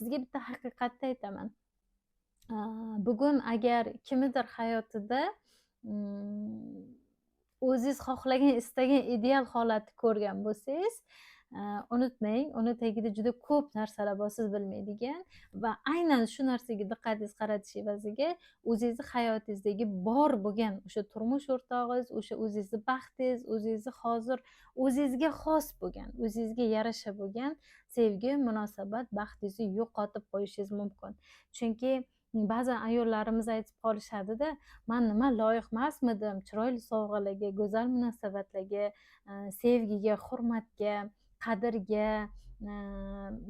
Sizga bitta haqiqatni aytaman. Bugun agar kimnidir hayotida o'zingiz xohlagan, istagan ideal holatni ko'rgan bo'lsangiz, unutmang, uni tagida juda ko'p narsalar bor siz bilmaydigan va aynan shu narsaga diqqatingizni qaratish evaziga o'zingizni hayotingizdagi bor bo'lgan o'sha turmush o'rtog'ingiz, o'sha o'zingizni baxtingiz, o'zingizni hozir o'zingizga xos bo'lgan, o'zingizga yarasha bo'lgan sevgi, munosabat, baxtingizni yo'qotib qo'yishingiz mumkin. Chunki ba'zan ayollarimiz aytib qolishadida: "Man nima, loyiq emasmidim chiroyli sovg'alarga, go'zal munosabatlarga, sevgiga, hurmatga, qadrga,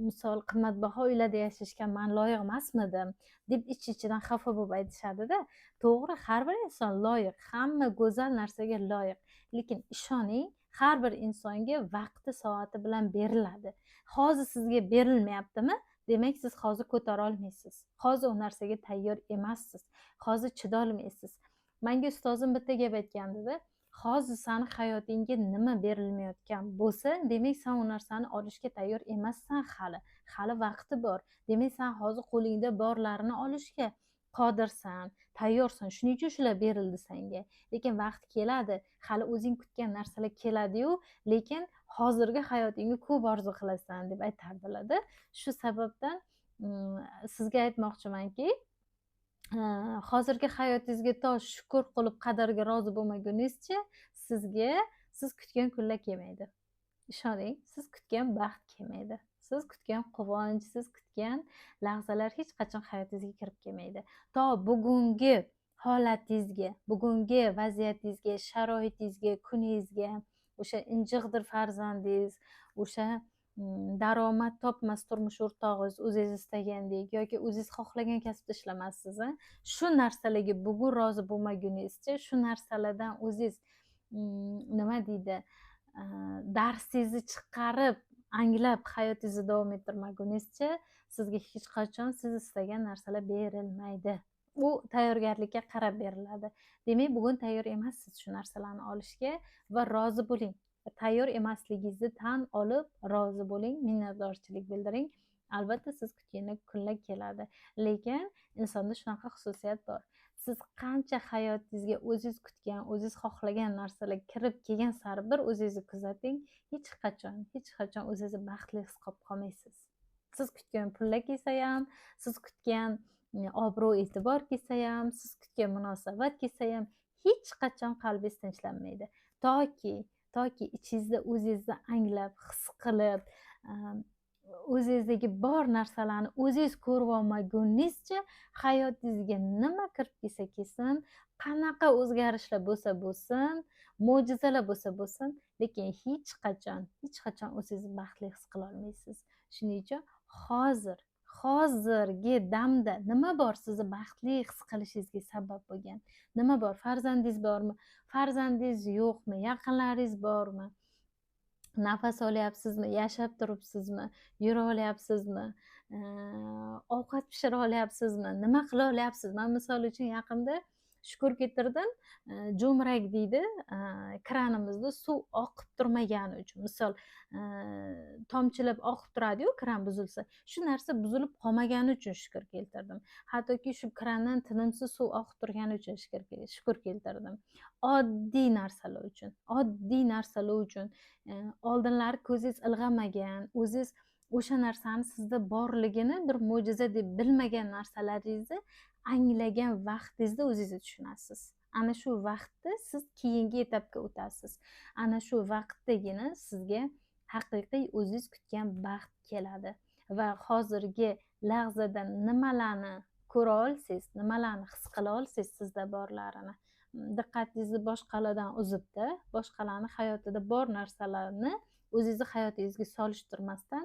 misol, qimmatbaho uylarda yashashga man loyiq emasmidim?" deb ich ichidan xafa bo'lib aytishadida. To'g'ri, har bir inson loyiq, hamma go'zal narsaga loyiq, lekin ishoning, har bir insonga vaqti soati bilan beriladi. Hozir sizga berilmayaptimi, demak, siz hozir ko'tara olmaysiz, hozir u narsaga tayyor emassiz, hozir chidolmaysiz. Manga ustozim bitta gap aytgandida: "Hozir sani hayotingga nima berilmayotgan bo'lsa, demak, san u narsani olishga tayyor emassan hali, hali vaqti bor. Demak, san hozir qo'lingda borlarini olishga qodirsan, tayyorsan, shuning uchun shular berildi sanga. Lekin vaqt keladi, hali o'zing kutgan narsalar keladiyu, lekin hozirgi hayotingga ko'p orzu qilasan", deb aytardilarda. Shu sababdan sizga aytmoqchimanki, hozirgi hayotingizga to shukur qilib, qadarga rozi bo'lmaguningizcha sizga siz kutgan kunlar kelmaydi. Ishoning, siz kutgan baxt kelmaydi, siz kutgan quvonch, siz kutgan lahzalar hech qachon hayotingizga kirib kelmaydi. To bugungi holatingizga, bugungi vaziyatingizga, sharoitingizga, kuningizga, o'sha injiqdir farzandingiz, o'sha daromad topmas turmush o'rtog'ingiz o'zingiz istagandek yoki o'zingiz xohlagan kasbda ishlamassiz, shu narsalarga bugun rozi bo'lmaguningizcha, shu narsalardan o'zingiz, nima deydi, darsingizni chiqarib, anglab hayotingizni davom ettirmaguningizcha sizga hech qachon siz istagan narsalar berilmaydi. U tayyorgarlikka qarab beriladi. Demak, bugun tayyor emassiz shu narsalarni olishga va rozi bo'ling. Tayyor emasligingizni tan olib, rozi bo'ling, minnatdorchilik bildiring. Albatta, siz kutgan kunlar keladi. Lekin insonda shunaqa xususiyat bor: siz qancha hayotingizga o'zingiz kutgan, o'zingiz xohlagan narsalar kirib kelgan sari, bir o'zingizni kuzating, hech qachon, hech qachon o'zingizni baxtli his qilib qolmaysiz. Siz kutgan pullar kelsa ham, siz kutgan obro' e'tibor kelsa ham, siz kutgan munosabat kelsa ham, hech qachon qalbingiz tinchlanmaydi, toki ichingizda o'zingizni anglab, his qilib, o'zingizdagi bor narsalarni o'zingiz ko'rib olmaguningizcha hayotingizga nima kirib kelsa kelsin, qanaqa o'zgarishlar bo'lsa bo'lsin, mo'jizalar bo'lsa bo'lsin, lekin hech qachon, hech qachon o'zingizni baxtli his qila olmaysiz. Shuning uchun hozir, hozirgi damda nima bor sizni baxtli his qilishingizga sabab bo'lgan? Nima bor? Farzandingiz bormi, farzandingiz yo'qmi, yaqinlaringiz bormi, nafas olyapsizmi, yashab turibsizmi, yura olyapsizmi, ovqat pishira olyapsizmi, nima qila olyapsiz? Man, misol uchun, yaqinda shukur keltirdim, jo'mrak deydi, kranimizda suv oqib turmagani uchun. Misol, tomchilab oqib turadiyu kran buzilsa, shu narsa buzilib qolmagani uchun shukur keltirdim. Hattoki shu krandan tinimsiz suv oqib turgani uchun shukur keltirdim. Oddiy narsalar uchun, oddiy narsalar uchun, oldinlari ko'zingiz ilg'amagan, o'zingiz o'sha narsani sizda borligini bir mo'jiza deb bilmagan narsalaringizni anglagan vaqtingizda o'zingizni tushunasiz. Ana shu vaqtda siz keyingi etapga o'tasiz. Ana shu vaqtdagina sizga haqiqiy o'zingiz kutgan baxt keladi. Va hozirgi lahzada nimalarni ko'ra olsangiz, nimalarni his qila olsangiz sizda borlarini, diqqatingizni boshqalardan uzibda, boshqalarni hayotida bor narsalarni o'zingizni hayotingizga solishtirmasdan,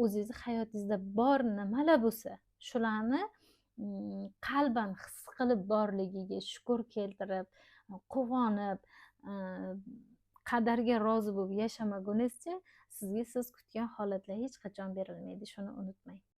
o'zingizni hayotingizda bor nimalar bo'lsa, shularni qalban his qilib, borligiga shukur keltirib, quvonib, qadarga rozi bo'lib yashamagunizcha sizga siz kutgan holatlar hech qachon berilmaydi. Shuni unutmang.